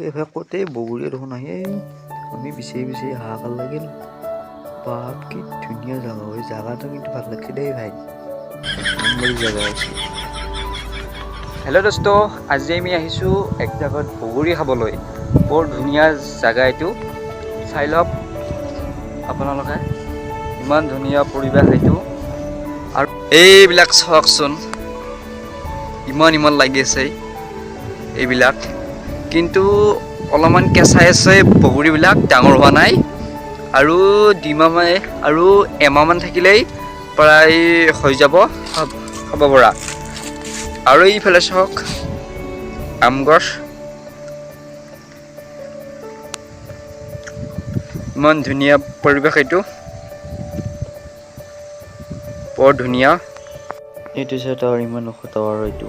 এইভাগ ক'তে বগৰীয়ে দেখোন আহি আমি বিচাৰি বিচাৰি হাহাকাৰ লাগিল। বাপ, কি ধুনীয়া জাগা হয়! জাগাটো কিন্তু ভাল লাগিছে দেই ভাই, নম্বৰী জাগা আছে। হেল্ল' দোস্ত, আজি আমি আহিছোঁ এক জাগাত বগৰী খাবলৈ। বৰ ধুনীয়া জাগা এইটো, চাই লওক আপোনালোকে, ইমান ধুনীয়া পৰিৱেশ এইটো। আৰু এইবিলাক চাওকচোন, ইমান ইমান লাগি আছে এইবিলাক। কিন্তু অলপমান কেঁচাই আছে বগৰীবিলাক, ডাঙৰ হোৱা নাই। আৰু 2 মাহ আৰু এমাহমান থাকিলেই প্ৰায় হৈ যাব খাব পৰা। আৰু এইফালে চাওক আম গছ, ইমান ধুনীয়া পৰিৱেশ এইটো, বৰ ধুনীয়া। এইটো চাই টাৱাৰ, ইমান ওখ টাৱাৰ এইটো।